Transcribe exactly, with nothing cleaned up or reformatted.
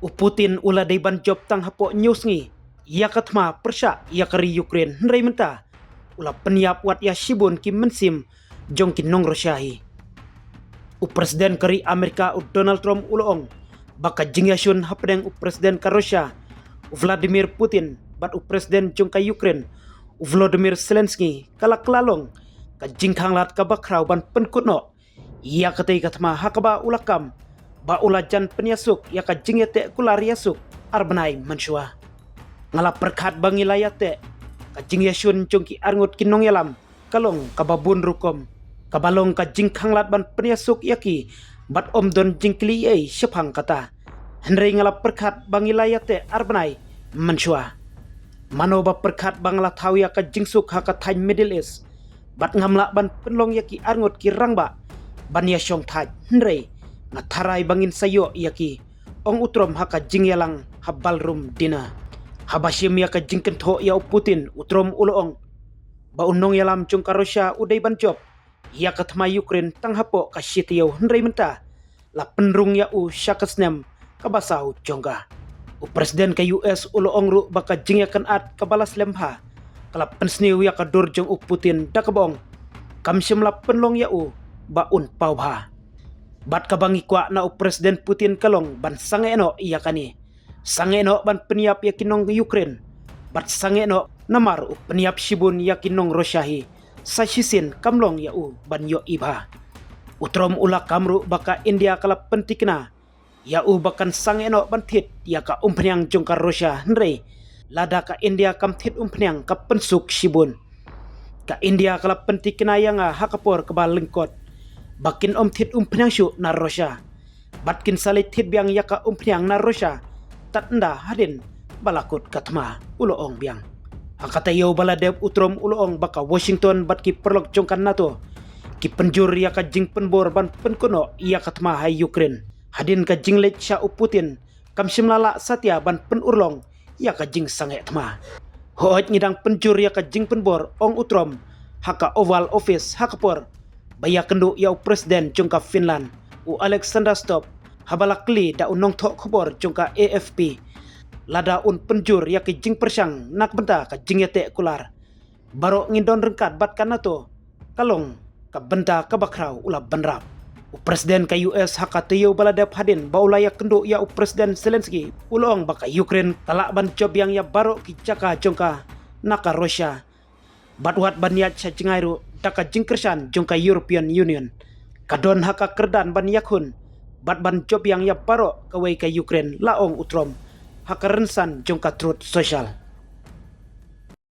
U Putin u la dei ban jop tang hapoh hynñiew sngi ïa ka thma pyrshah ïa ka ri Ukraine, hynrei mynta u la pynïap wat ïa shibun ki mynsiem jong ki nong Russia hi. U President ka ri Amerika u Donald Trump u la ong ba ka jingïashun hapdeng u President ka Russia u Vladimir Putin bad u President jong ka Ukraine u Volodymyr Zelensky ka la kylla long ka jingkhanglad kaba khraw ban pynkut noh ïa katei ka thma ha kaba u la kam ba u la jan pynïasuk ïa ka jingïateh kular ïasuk ar bnai mynshuwa. Nga la pyrkhat ba ngi la ïateh ka jingïashun jong ki arngut ki nongïalam ka long kaba bun rukom, kaba long ka jingkhanglad ban pynïasuk ïa ki bad ym don jingkylli ei shaphang kata. Hynrei nga la pyrkhat ba ngi la ïateh ar bnai mynshuwa. Mano ba pyrkhat ba nga la thaw ïa ka jingsuk ha ka thaiñ Middle East bad ngam lah ban pynlong ïa ki arngut ki rangbah ban ïashong thait, hynrei nga tharai ba ngin sa ïoh ïa ki, ong u Trump ha ka jingïalang ha ballroom dinner. Haba shim ïa ka jingkynthoh ïa u Putin, u Trump u la ong ba u nongïalam jong ka Russia u dei ban jop ïa ka thma Ukraine tang hapoh ka shi taïew, hynrei mynta la pynrung ïa u sha ka snem kaba saw jong ka. U President ka U S u la ong ruh ba ka jingïakynad kaba la slem bha ka la pynsniew ïa ka dur jong u Putin da kaba ong kam shym la pynlong ïa u ba un paw bha. Bad kaba ngi kwah na u President Putin ka long ban sangeh noh ïa kane. Sangeh noh ban pynïap ïa ki nong Ukraine bad sangeh noh namar u pynïap shibun ïa ki nong Russia hi sa shisien kam long ïa u ban ïohi bha. U Trump u la kam ruh ba ka India ka la pyntikna ïa u ba kan sangeh noh ban thied ïa ka umphniang jong ka Russia, hynrei lada ka India kam thied umphniang ka pynsuk shibun. Ka India ka la pyntikna ïa nga ha ka por kaba lyngkot ba kin ym thied umphniang shuh na Russia bad kin sa leit thied biang ïa ka umphniang na Russia tad ynda hadien ba la kut ka thma, u la ong biang. Ha ka taïew ba la dep u Trump u la ong ba ka Washington bad ki paralok jong ka NATO ki pynjur ïa ka jingpynbor ban pynkut noh ïa ka thma ha Ukraine. Hadien ka jingleit sha u Putin kam shym la lah satia ban pynurlong ïa ka jingsangeh thma. Hooid, ngi dang pynjur ïa ka jingpynbor, ong u Trump ha ka Oval Office ha ka por ba ïakynduh ïa u President jong ka Finland u Alexander Stubb haba la kylli da u nongthoh khubor jong ka A F P lada un pynjur ïa ka jingpyrshang na ka bynta ka jingïateh kular. Baroh ngin don ryngkat bad ka NATO, ka long ka bynta kaba khraw, u la bynrap. U President ka U S ha ka taïew ba la dep hadien ba u la ïakynduh ïa u President Zelensky u la ong ba ka Ukraine ka lah ban jop biang ïa baroh ki jaka jong ka na ka Russia bad wat ban ïaid sha jngai ruh da ka jingkyrshan jong ka European Union. Ka don ha ka kyrdan ban ïakhun bad ban jop biang ïa baroh kawei ka Ukraine, la ong u Trump ha ka rynsan jong ka Truth Social.